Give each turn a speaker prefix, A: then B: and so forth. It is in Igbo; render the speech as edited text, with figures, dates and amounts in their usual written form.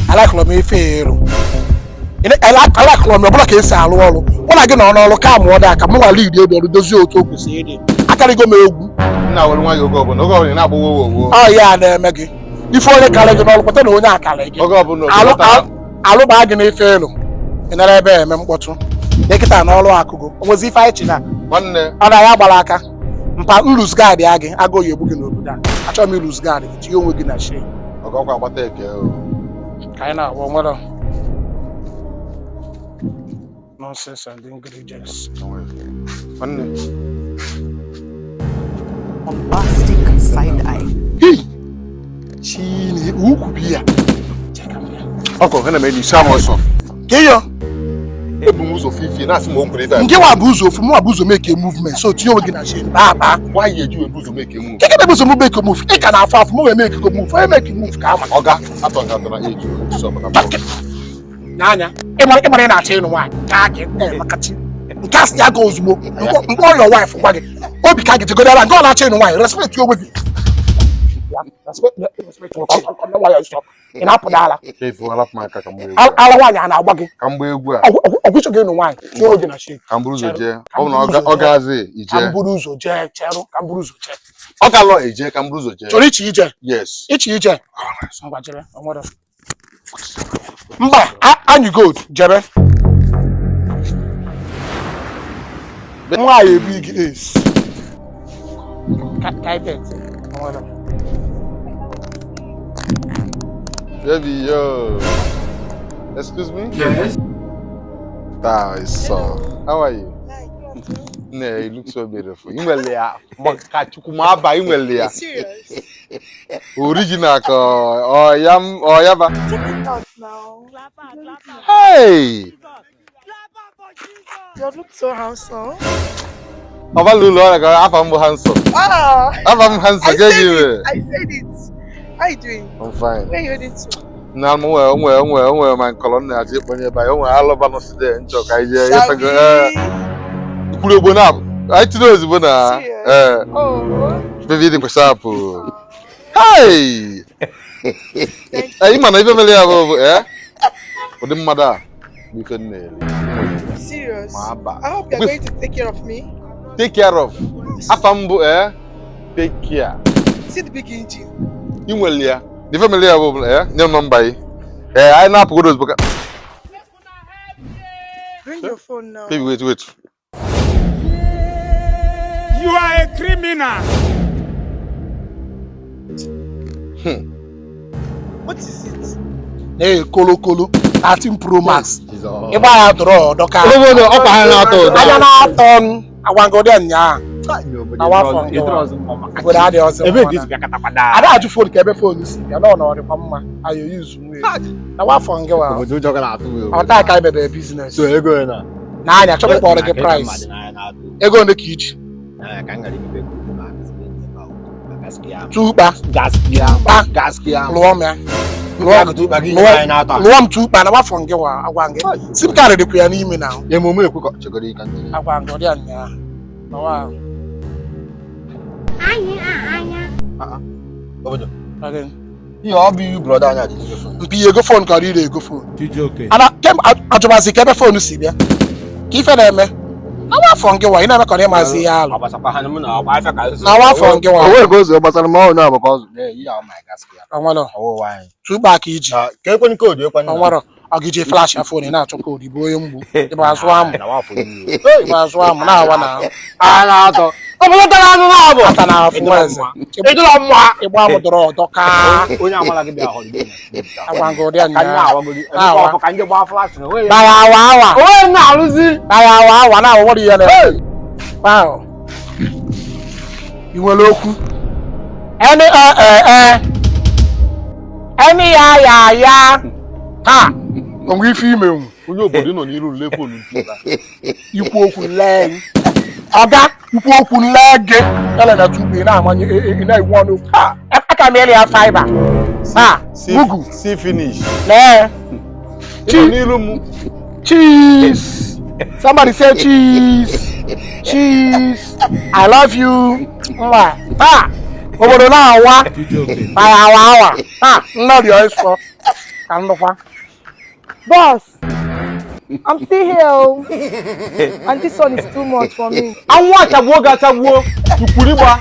A: Alakụlọ m ife ịrụ, alakụlọ m ọbụla ka esi alụ ọrụ. Mụ na gị nọ n'ọrụ ka mụọ dị aka, mụ nwa lead ebe ọrụ dozie otu o kwesịrị ịdị. Akarịgo m egwu.
B: Nna, were nwayọọ. Oge ọbụla, oge ọbụla ị na-agba wo wo.
A: Ọ ya na-eme gị ife onye karị gị n'ọrụ, kweta na onye akarị gị.
B: Oge ọbụla.
A: Alụbaa gị n'ife elu, ị nara ebe eme mkpọtụ dịkịta n'ọrụ akụgo. O nwezi ife anyị chi na
B: Nwanne.
A: Ọ na ya gbara aka mpa nlus gaadị a gị agụghị egbu gị n'obodo a. Achọghị m ilus gaadị gị. Tinye onwe gị na shee.
B: Ọgọkwa agbata eke o.
A: Ka anyị na-agwa nwere nonsense and ingredients.
B: Nwanne.
C: Bombastic side eye.
A: Hei, chine ukwu biya.
B: Ọkọ ha na-eme n'isi ahụ ọsọ.
A: Ka ịyọ.
B: Ebu m ụzọ fifi na-asị ma o kwere ife.
A: Nke nwa bụ ụzọ ofu, mụ bụ ụzọ make a movement, so tinye onwe gị na shee baa baa.
B: Nwaanyị eji wee bụ ụzọ make move.
A: Keke bụ ụzọ m make a move, ị ka na-afụ afụ, mụ wee make a move, onye make a move ka ama.
B: Ọga atọ nga atọ na eji ọsọ ọbụla.
A: N'anya ịmara ị na-achọ ịnụ nwaanyị ka gị makachi nke a sị ya gaa ozugbo mkpọ your wife gwa gị obi ka gị jegodo ebe a nke ọ na-achọ ịnụ nwaanyị. Respect onwe gị. Respect onwe gị. Ị na-apụ n'ala.
B: Efu alapụ m aka ka m gbaa egwu.
A: Ala nwaanyị a na-agba gị.
B: Ka m gbaa egwu a.
A: Ọgwụ ịchọ gị ịnụ nwaanyị, tinye onwe gị na shee.
B: Ka m buru ụzọ jee. Ọ bụ na ọ gaazị
A: Ka m
B: ije.
A: buru ụzọ jee, cherụ, ka m buru ụzọ jee.
B: Ọ ga-alọ eje, ka m buru ụzọ jee.
A: Chọrọ iche ije?
B: Yes.
A: Iche ije, ngwa jere. O nwere mba anyị gold jebe nwaanyị ebu gị ace. Ka anyị bet. O nwere.
B: Baby, yo. Excuse me? Yes. That is so. How are you? Ne, you look so beautiful. I nwere ya. Maka Chukwu ma aba, i nwere ya.
D: Serious?
B: Original ka ọ ya ọ ya ba.
D: Take it out now.
B: Hey!
D: You look so handsome.
B: Ọba lụlụ ọrịa ka afa m bụ handsome.
D: Ah!
B: Afa m handsome
D: I
B: ga
D: said
B: gị
D: it. I said it. How you doing?
B: I'm fine.
D: Where you heading to?
B: Na m nwere ma nkọlọ m na-achọ ịkpọnye ebe anyị. O nwere alụba nọside nchọ ka anyị jee.
D: Shall
B: ịtago
D: we?
B: ee ikwuru ogbo na anyị tinye ozugbo na
D: Serious?
B: Ee.
D: Oh,
B: Baby, dị sharp. Hey!
D: Thank
B: Ị ma na ife mere ya bụ ee ụdị mmadụ a bụ ife m na-eri.
D: Serious.
B: Ma aba.
D: I hope you're going to take care of me.
B: Take care of. Afa m bụ ee take care.
D: See the big engine.
B: Ị nwere ya. Ife mere ya bụ ee nye m nọmba gị. Ee, anyị na-apụgodo ozugbo ka
D: Bring your phone now.
B: Baby, wait, wait.
E: You are a criminal.
D: What is it?
A: Ee, kolokolo 13 Pro Max.
B: Jesus.
A: Ịgba ya dọrọ ọdọka.
B: Obodo ọkwa ha na-atọ ụtọ.
A: Anya na-atọ m agwangodi nyaa na wafọ nke obodo adịghị ọzọ.
E: Ebe dị bịa katakpada.
A: Ada ajụ phone ka ebe phone si bịa nọ na ọ dịkwa mma ayo yuzu nwunye na wafọ nke wa.
B: Obodo ụjọ ga na-atụ m.
A: Ọta ka anyị mebere business.
B: So ego ya na.
A: N'anya chọrọ ịkpọrọ gị price ego ole ka iji tukpa lụọ m ya, lụọ m tukpa na wafọ nke wa agwa gị SIM card dịkwa ya n'ime na.
B: Emume ekwe ka chegoro ịka ndị.
A: Agwa gị ọ dị ya nyaa na wa.
B: Obodo. Ihe ọ bụ iwu brother anyị adị n'ime phone.
A: Mpi ego phone ka ọ ire ego phone.
E: Chijioke.
A: Ana kemgbe ajụmazi ka ebe phone si bịa ka ife na-eme na wafọ nke wa ị na-eme ka ọ na-ịmazi ihe alụ na wafọ nke wa.
B: O nwere ka ụzọ gbasara ma ọ na-abụ ka ọ zụ. Ihe ahụ ma gasịa.
A: Onwere
B: Ọwụwa anyị.
A: tukpa ka iji.
B: Ka ekwenye code ekwenye.
A: Onwere ọ gị ji flash ya phone ị na-achọ code bụ onye mgbu ịbụ azụ amụ ịbụ azụ amụ na-awa na
B: A na-atọ. Obodo tara anụ na-abụ.
A: Ata na afụ eze.
B: Ịdụla mma.
A: Ịgba amụ dọrọ ọdọ ka
F: Onye amala gị bịa họrọ ibe
A: agwa ngị ụdị
F: ka ndị
A: anya
F: awagodi
A: Awa.
F: ka ndị gbaa flash na onwe
A: baya awa awa.
B: Onye na-arụzi.
A: Baya awa awa na awọ ihe na wow ị nwere okwu ẹni ẹ ẹ ẹ ẹni ya ya ya ha onwe ife imenwu.
B: Onye obodo nọ n'iru nle phone ntu.
A: Ikwu okwu lee ọga, ikwu okwu lee gị ele na tupu ị na-amanye ị na-ewu ọnụ ha aka m ele ya fiber ha mugu.
B: See finish.
A: Lee.
B: Ị nọ n'iru m.
A: Cheese, somebody say cheese, cheese, I love you. Nwa taa obodo na-awa
E: Chijioke.
A: awa awa awa ha nnọrị ọsọ. Ka m nụkwa.
D: Boss, I'm still here, oh. And this one is too much for me.
B: Anwụ achagbuo gị achagbuo, ikwuru ịgba.